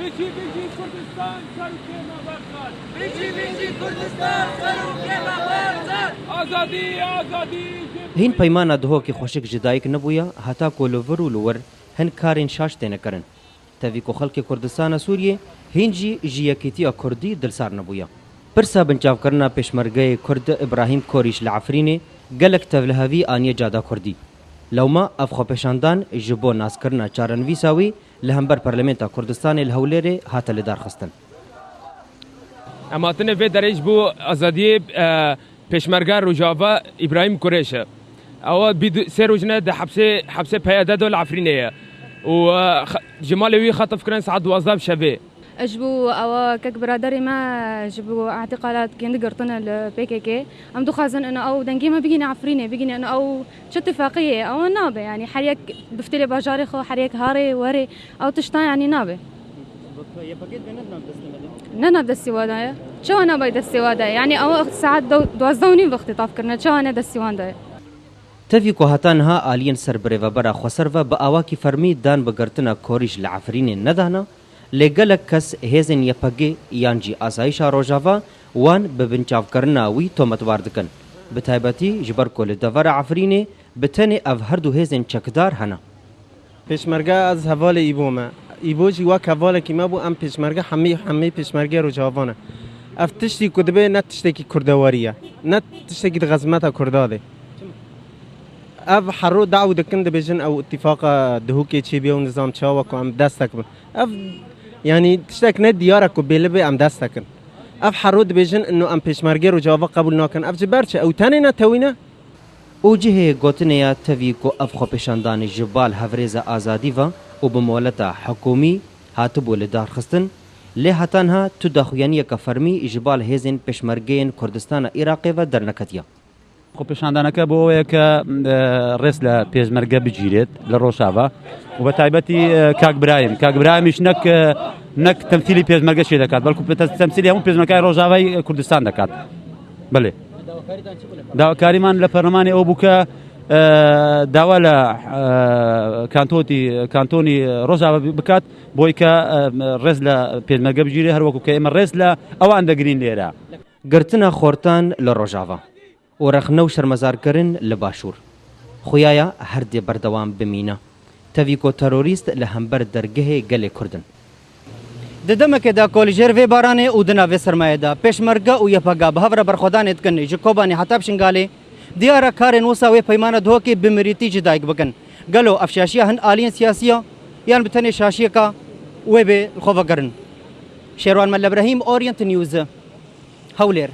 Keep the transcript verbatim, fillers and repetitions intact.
Bijî, bijî Kurdistan, ser û kêma Barzan! Bijî, bijî Kurdistan, ser û kêma Barzan! Azadî, azadî ji Hîn peymana Duhokê xweşik ji dayik nebûye, heta ku li vir û li wir hin karên şaş têne kirin. Tevî ku xelkê Kurdistana Sûriyê hîn jî ji yekîtiya Kurdî dilsar nebûye. Pirsa binçavkirina pêşmergeyê Kurd Îbrahîm Korîş li Efrînê gelek tevlihevî aniye cada Kurdî. Lewma ev xwepêşandan ji bo naskirina çarenivîsa wî li hember Parlamenta Kurdistanê li Hewlêrê hate lidarxistin. Em hatine vê derê ji bo azadiyê, e, pêşmerga Rojava Îbrahîm Kurêş e. Ew bî du-, sê roj ne di hepsê, hepsê P Y D de li Efrînê ye. Û, e, xe-, ji malê wî xetif kirin saet duwazdeh bi şevê. Ji bo ewa kek biraderê me ji bo îtîqalat kendi girtine li P K K. Em dixwazin ina ew dengê me bigîne Efrînê, bigîne ina ew çi tifaqiyê, ewa nabe, yanî her yek biftilê bajarê xwe, her yek harê, werê, ew tişta yanî nabe. Ne nav destê wa daye. Çawa nabe destê wa daye? Yanî ewa saet do-, duwazdeh û nîv wextê taf kirine, çawa ne destê wan daye? Tevî ku heta niha aliyên ser birêvebera xweser ve bi awakî fermî dan bi girtina Korîş li Efrînê nedana, lê gelek kes hêzên Y P G yan jî Asayîşa Rojava wan bi binçavkirina wî tometbar dikin. Bi taybetî ji ber ku li devera Efrînê bi tenê ev her du hêzên çekdar hene. Pêşmerge ez hevalê Îbo me. Îbo jî wek hevalekî me bû, em pêşmerge hemî, hemî pêşmergê Rojava ne. Ev tiştî ku dibe ne tiştekî kurdewarî ye. Ne tiştekî di xizmeta Kurda de. Ev hero daw dikin, dibêjin ew îtîfaqa Duhokê çêbûye û nizam çawa ku em destek bin. Ev, yanî tiştek ne diyar e ku bêli bê em destekin. Ev hero dibêjin ino em pêşmergê Rojava qebûl nakin. Ev ji ber çi? Ew tenê ne tewî ne? Û cihê gotinê ya tevî ku ev xwepêşandanê ji bal hevrêza azadî ve û bi moleta hikûmî hatibû lidarxistin, lê heta niha tu daxuyaniyeke fermî ji bal hêzên pêşmergeyên Kurdistana Iraqê ve derneketiye. خۆپێشاندانەکە بۆ ئەوەیە کە، ئە، ڕێز لە پێشمەرگە بگیرێت لە ڕۆژاڤا و بە تایبەتی، ئە، کاک برایم. کاک برایمیش نەک، ئە، نەک تەمسیلی پێشمەرگە شێ دەکات، بەڵکو پێ-، تەمسیلی هەموو پێشمەرگای ڕۆژاڤای کوردستان دەکات. بەڵێ. داواکاریمان لە پەرلەمانی ئەو بوو کە، ئە، داوا لە، ئە، کانتۆتی، کانتۆنی ڕۆژاڤا بکات، بۆی کە، ئە، ڕێز لە پێشمەرگە بگیرێ، هەر وەکو کە ئێمە ڕێز لە ئەوان دەگرین لێرە. Girtina xortan li Rojava û rexne û şermezarkirin li Başûr. Xuya ya her dê berdewam bimîne. Tevî ku terorîst li hember dergehê gelê Kurd in. Di demekê de ku li jêr vê baranê û di nav vê sermayê de pêşmerge û Y P G bi hev re berxwedanê dikin ji Kobanê heta bi Şingalê, diyar e karên wisa wê peymana Duhokê bi mirîtî ji dayik bikin. Gelo ev şaşiya hin aliyên siyasî ya yan bi tenê şaşiyeka wê bê li xwe vegerin? Şêrwan Melle Brehîm, Orient News, Hewlêr.